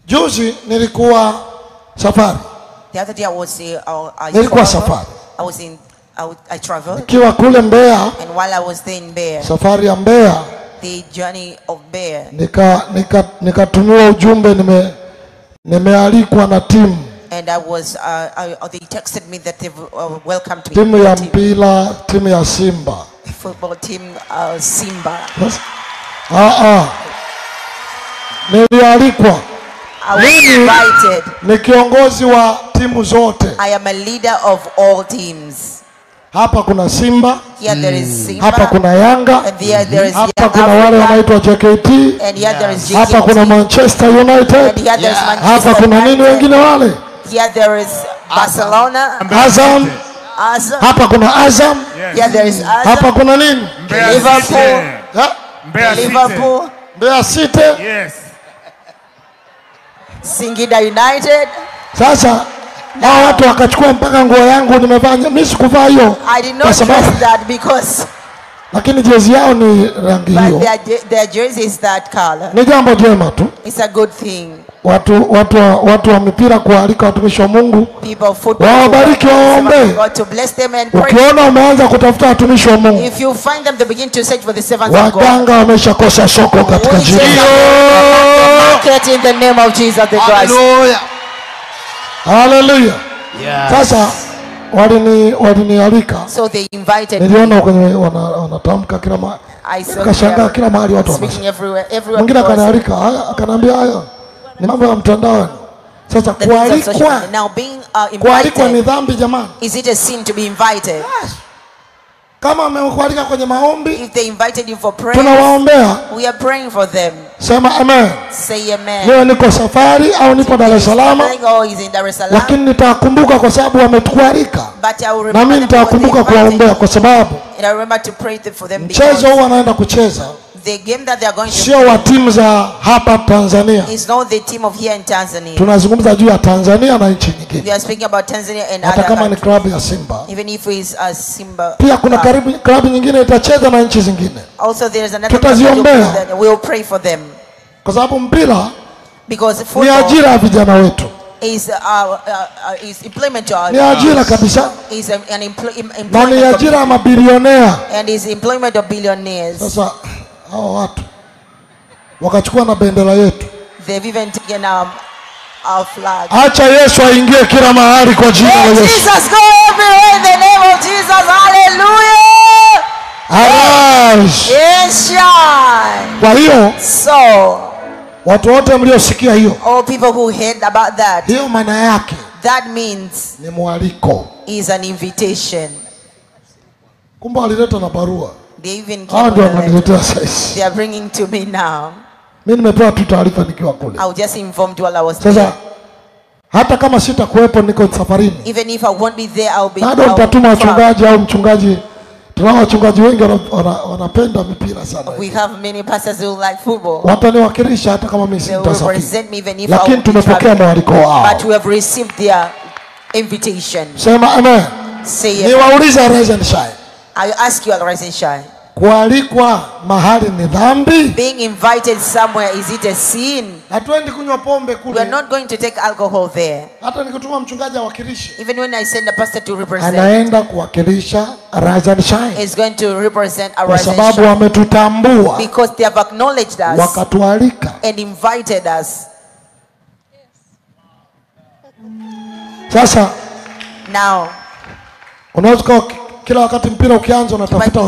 Juzi nilikuwa safari. The other day I was nilikuwa safari. I traveled. Nikiwa kule Mbeya. And while I was there in Mbeya. Safari ya Mbeya. The journey of Mbeya. Nikatumiwa ujumbe, nimealikwa na timu. And I was they texted me that they welcomed me. Timu ya mpira, timu ya Simba. Football team Simba. Yes. Nilialikwa. I was invited. Ni kiongozi wa timu zote. I am a leader of all teams. Hapa kuna Simba. Here there is Simba. Hapa kuna Yanga. And there is hapa kuna wale wanaitwa JKT. And here there is JKT. Hapa kuna Manchester United. And here there is Manchester. Hapa kuna nini wengine wale? Here there is Barcelona. Azam. Azam. Hapa kuna Azam. Here there is Azam. Hapa kuna nini? Liverpool. Mbeya Liverpool. Mbeya City. Yes. Singida United. Sasa hao watu wakachukua mpaka nguo yangu nimevaa. Mimi sikuvaa hiyo. I did not dress that because, lakini jezi yao ni rangi hiyo. But their jersey is that color. Ni jambo jema tu. It's a good thing. Watu wa mipira kualika watumishi wa Mungu. Wabariki, waombe. God to bless them and pray. Ukiona umeanza kutafuta watumishi wa Mungu, if you find them, they begin to search for the servants of God. Waganga wameshakosa soko katika jina. Market in the name of Jesus the Christ. Hallelujah. Hallelujah. Yes. Sasa walinialika. So they invited me. Niliona kwenye wanatamka kila mahali. Nikashangaa kila mahali watu speaking everywhere. Mwingine akanialika, akaniambia haya ni mambo ya mtandaoni. Sasa kualikwa, now being kualikwa ni invited, dhambi jamani? Is it a sin to be invited? Yes. Kama amekualika kwenye maombi, if they invited you for prayer, tunawaombea. We are praying for them. Sema amen. Say amen. Leo niko safari au nipo Dar es Salaam, lakini nitakumbuka kwa sababu wametualika. Na mimi nitakumbuka kuwaombea kwa sababu and I remember to pray for them because mchezo huu wanaenda kucheza the game that they are going to sio wa timu za hapa Tanzania. It's not the team of here in Tanzania. Tunazungumza juu ya Tanzania na nchi nyingine. We are speaking about Tanzania and hata other kama ni countries. klabu ya Simba. Even if it's a Simba. Pia kuna karibu klabu nyingine itacheza na nchi zingine. Also there is another tutaziombea. We will pray for them. Kwa sababu mpira because ni football ajira ya vijana wetu. Is is employment job. Ni ajira kabisa. Is an employment. Na ni ajira ya mabilionea. And is employment of billionaires. Sasa hao watu wakachukua na bendera yetu. They've even taken our flag. Acha Yesu aingie kila mahali kwa jina la Yesu. Jesus go everywhere in the name of Jesus. Hallelujah. Arise. Yes, shine. Kwa hiyo, so watu wote mliosikia hiyo, all people who heard about that, hiyo maana yake, that means ni mwaliko, is an invitation. Kumbe walileta na barua. They even came. They are bringing to me now. Mimi nimepewa tu taarifa nikiwa kule. I was just informed while I was there. Sasa hata kama sitakuwepo, niko safarini. Even if I won't be there, I'll be. Bado nitatuma wachungaji au mchungaji. Tunao wachungaji wengi wanapenda mipira sana. We have many pastors who like football. Wataniwakilisha hata kama mimi sitasafiri. Lakini tumepokea mwaliko wao. But we have received their invitation. Sema amen. Say amen. Niwaulize Rise and Shine. I ask you, Rise and Shine. Kualikwa mahali ni dhambi? Being invited somewhere, is it a sin? Hatuendi kunywa pombe kule. We are not going to take alcohol there. Hata nikituma mchungaji awakilishe. Even when I send a pastor to represent. Anaenda kuwakilisha Rise and Shine. He's going to represent Rise and Shine. Kwa sababu wametutambua. Because they have acknowledged us. Wakatualika. And invited us. Sasa now unaweza kila wakati mpira ukianza unatafuta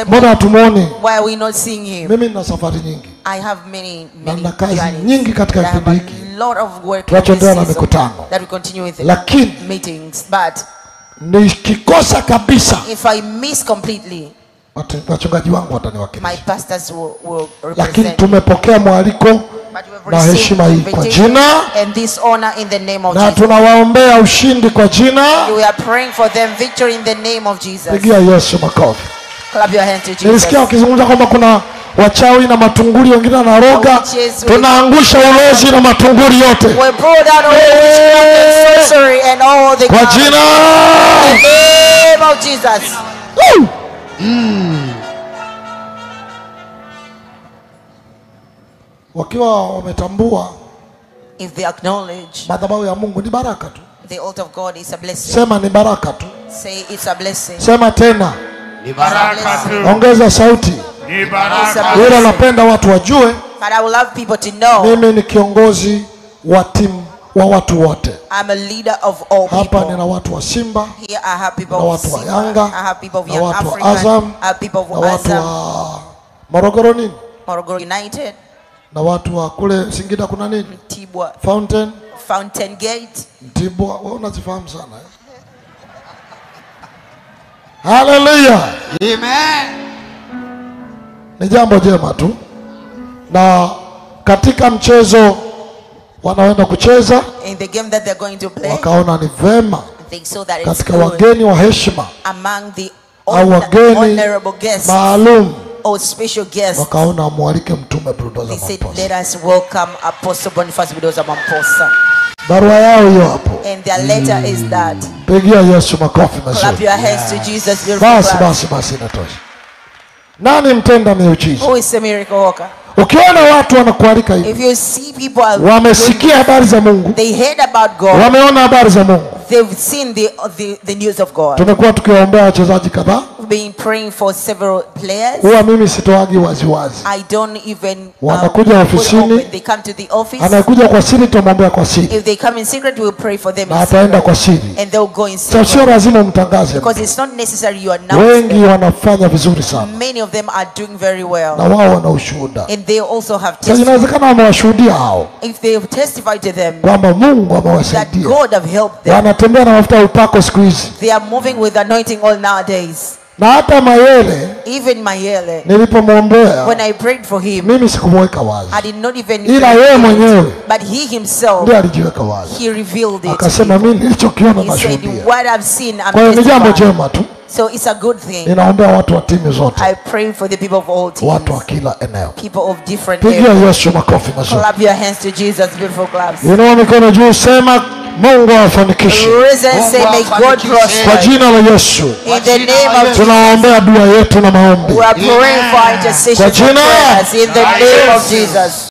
mbona hatumuoni? Why are we not seeing him? Mimi nina safari nyingi. I have many na kazi nyingi katika kipindi hiki. Lot of work tunachoendelea na mikutano. That we continue with lakini meetings, but nikikosa kabisa, if I miss completely, wachungaji wangu wataniwakilisha. My pastors will represent. Lakini tumepokea mwaliko na heshima hii kwa jina, and this honor in the name of na Jesus. Tunawaombea ushindi kwa jina. We are praying for them victory in the name of Jesus. Pigia Yesu makofi. Clap your hands to Jesus. Nilisikia wakizungumza kwamba kuna wachawi na matunguli wengine wanaroga. Tunaangusha ulozi na matunguli yote. We pull down all witchcraft and sorcery and all the kwa jina, in the name of Jesus. Wakiwa wametambua If they acknowledge, madhabahu ya Mungu ni baraka tu. The altar of God is a blessing. Sema ni baraka tu. Say it's a blessing. Sema tena. Ni baraka tu. Ongeza sauti. Ni baraka. Wewe unapenda watu wajue. But I would love people to know. Mimi ni kiongozi wa timu wa watu wote. I'm a leader of all people. Hapa nina watu wa Simba. Here I have people of watu wa Simba. Yanga. I have people of na Young watu wa African. Azam. I have people of Na watu Azam. wa Morogoro nini? Morogoro United. Na watu wa kule Singida kuna nini? Mtibwa. Fountain. Fountain Gate. Mtibwa, wewe unazifahamu sana eh? Hallelujah. Amen. Ni jambo jema tu. Na katika mchezo wanaenda kucheza, in the game that they're going to play, wakaona ni vema so that it's katika good, wageni wa heshima, among the au wageni honorable guests maalum, or special guests, wakaona mualike Mtume Bulldozer they said, Mamposa. let us welcome Apostle Boniface Bulldozer Mamposa. Barua yao hiyo hapo. And their letter is that. Pigia Yesu makofi Clap mazuri. your hands to Jesus. Beautiful Basi clap. basi basi inatosha. Nani mtenda miujiza? Who is a miracle worker? Ukiona watu wanakualika hivi, If you see people are wamesikia habari za Mungu, they heard about God, wameona habari za Mungu. They've seen the news of God. Tumekuwa tukiwaombea wachezaji kadhaa. We've been praying for several players. Huwa mimi sitoagi waziwazi. I don't even wanakuja ofisini. They come to the office. Anakuja kwa siri, tumwombea kwa siri. If they come in secret, we'll pray for them Na in ataenda secret. kwa siri. And they'll go in secret. Sio lazima umtangaze. Because it's not necessary you announce Wengi them. wanafanya vizuri sana. Many of them are doing very well. Na wao wana ushuhuda. And they also have Sasa testimony. inawezekana wamewashuhudia hao. If they have testified to them kwamba Mungu that amewasaidia. God have helped them. Wanatembea na mafuta ya upako siku hizi. They are moving with anointing oil nowadays. Na hata Mayele, even Mayele, nilipomwombea, when I prayed for him, mimi sikumweka wazi. I did not even ila yeye mwenyewe, but he himself, ndiye alijiweka wazi. He revealed it. Akasema mimi nilichokiona nashuhudia. He said, what I've seen, I'm Kwa hiyo ni jambo testifying. jema tu. So it's a good thing. Ninaombea watu wa timu zote. I pray for the people of all teams. Watu wa kila eneo. People of different Pigia areas. Yesu makofi mazuri. Clap your hands to Jesus, beautiful claps. Inua mikono juu, sema Mungu awafanikishe. Raise and say, may God prosper. Kwa jina la Yesu. In the name of Jesus. Tunaombea dua yetu na maombi. We are praying for our intercession. Kwa jina In the name of Jesus.